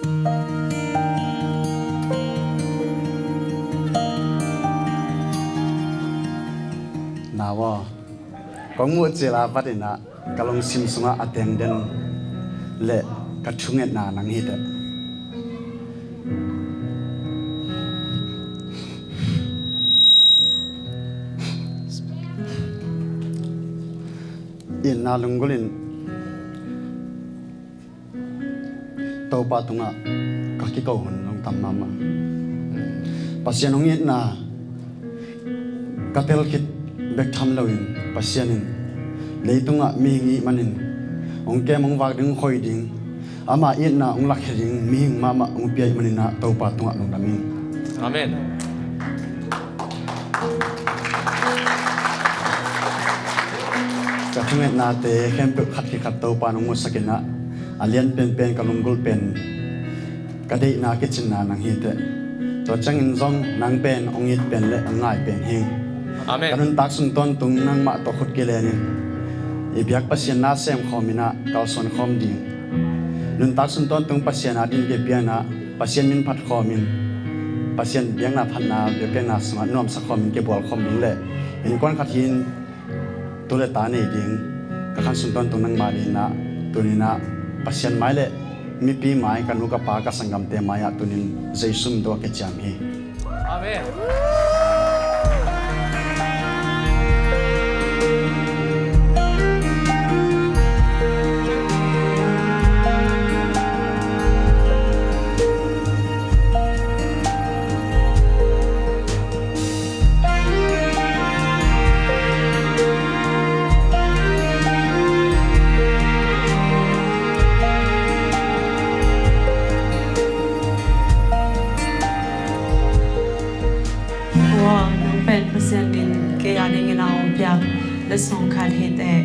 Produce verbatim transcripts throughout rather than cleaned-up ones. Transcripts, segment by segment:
Nau aw, kong muh cil a patin ah ka lungsim sungah a tengden le ka thungetna nang hi teh. Itna lunggulh in Topa tungah ka kiko hun zong tam mahmah. Pasian hong itna ka tel khit bek tham loin Pasian in leitungah mihing ih manin hong kem, hong vak ding, hong khoi ding, ama itna hong lakkhia ding mihing mahmah hong pia ih manin ah Topa tungah lungdam ing. Amen. Ka thungetnate khempeuh khat khit khat Topa in hong musak in ah, a lian penpen ka lunggulh pen ka deihna kicinna nang hi teh. Tua ciangin zong nang pen hong it pen le hong ngai pen hi. Amen. Ka nuntak sung tawntung nangmah tawh khut kilen in i biak Pasian na sem khawm in ah kalsuan khawm ding. Nuntak sung tawntung Pasian a din kei pian ah Pasian min phat khawm in, Pasian biakna phatna biakpiakna sungah nuamsa khawm in kibual khawm ding le innkuan khat hi in tu le ta nei ding ka khan sung tawntung nangmah ding in ah, tuni in ah Pasian mai le mipi mai, ka nu ka pa, ka sanggamte mai ah tuni in Jesu min tawh ka kiciam hi. Amen. Ua, nang pen Pasian in kei a dingin a hong piak letsong khat hi teh.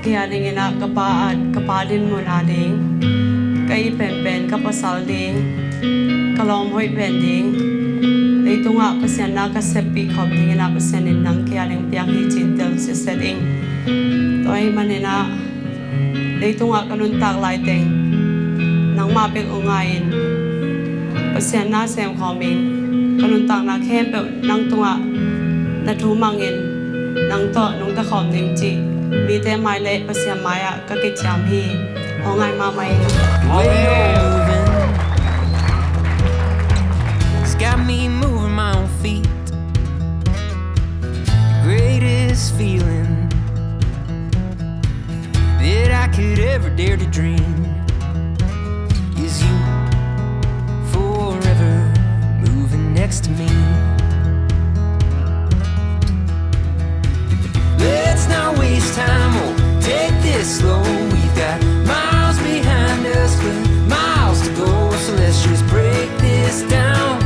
Kei a dingin ah ka pa a, ka pa dinmun a ding, ka ih penpen ka pasal ding, ka lawm hoih pen ding, leitungah Pasian na ka seppih khawm dingin ah Pasian in nang kei a ding piak hi ci-in tel siset ing. Tua ahih manin ah leitungah ka nuntak laiteng nangmah bek hong ngai-in Pasian na sem khawm in, ka nuntakna khempeuh nang tungah na thu mangin nang tawh nungta khawm ding cih mite mai le Pasian mai ah ka kiciam hi. Hong ngai mahmah ing. Amen. It's got me moving my own feet. The greatest feeling that I could ever dare to dream is you forever moving next to me. Let's not waste time or take this slow. We've got miles behind us, but miles to go. So let's just break this down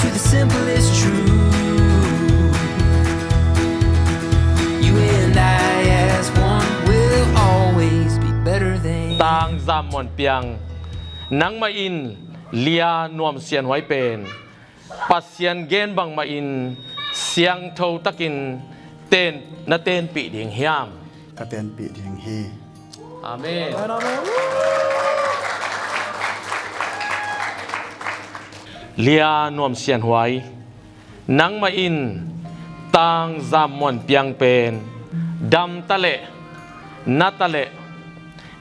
to the simplest truth. You and I as one will always be better than. Tangzam Muan Piang, nangmah in Lia Nuam Sian Huai pen Pasian gen bangmah in siangtho takin ten, na tenpih ding hiam? Ka tenpih ding hi. Amen. Lia Nuam Sian Huai, nangmah in Tangzam Muan Piang pen dam ta leh, na ta leh,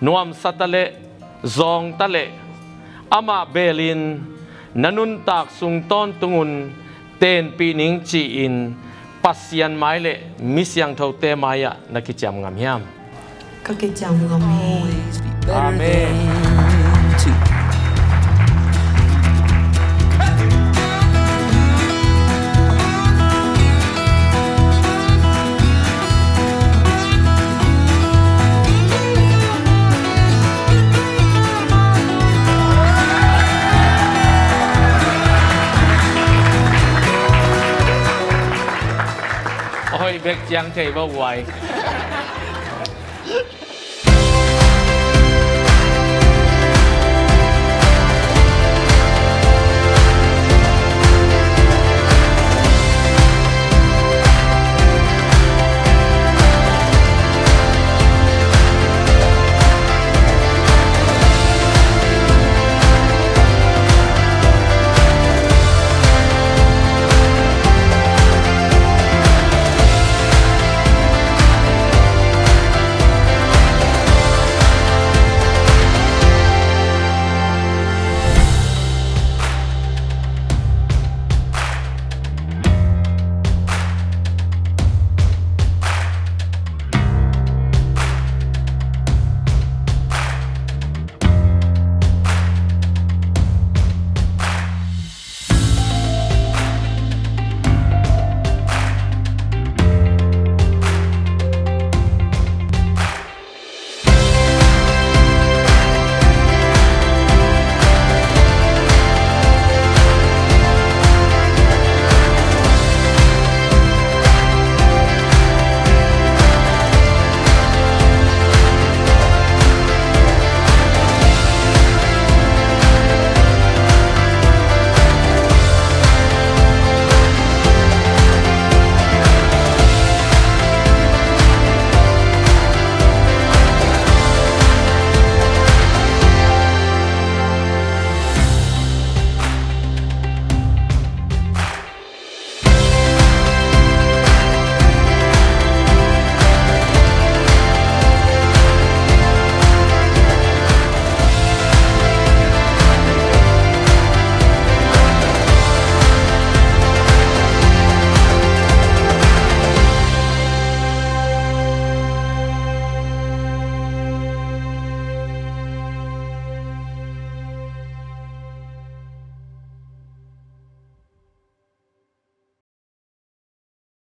nuamsa ta leh, zawng ta leh, amah belin na nuntak sung tawntungun tenpih ning ci-in Pasian mai le mi siangthote mai-ah na kiciam ngam hiam? Ka kiciam ngam hi. Amen. A hoih bek ciang thei vo uai.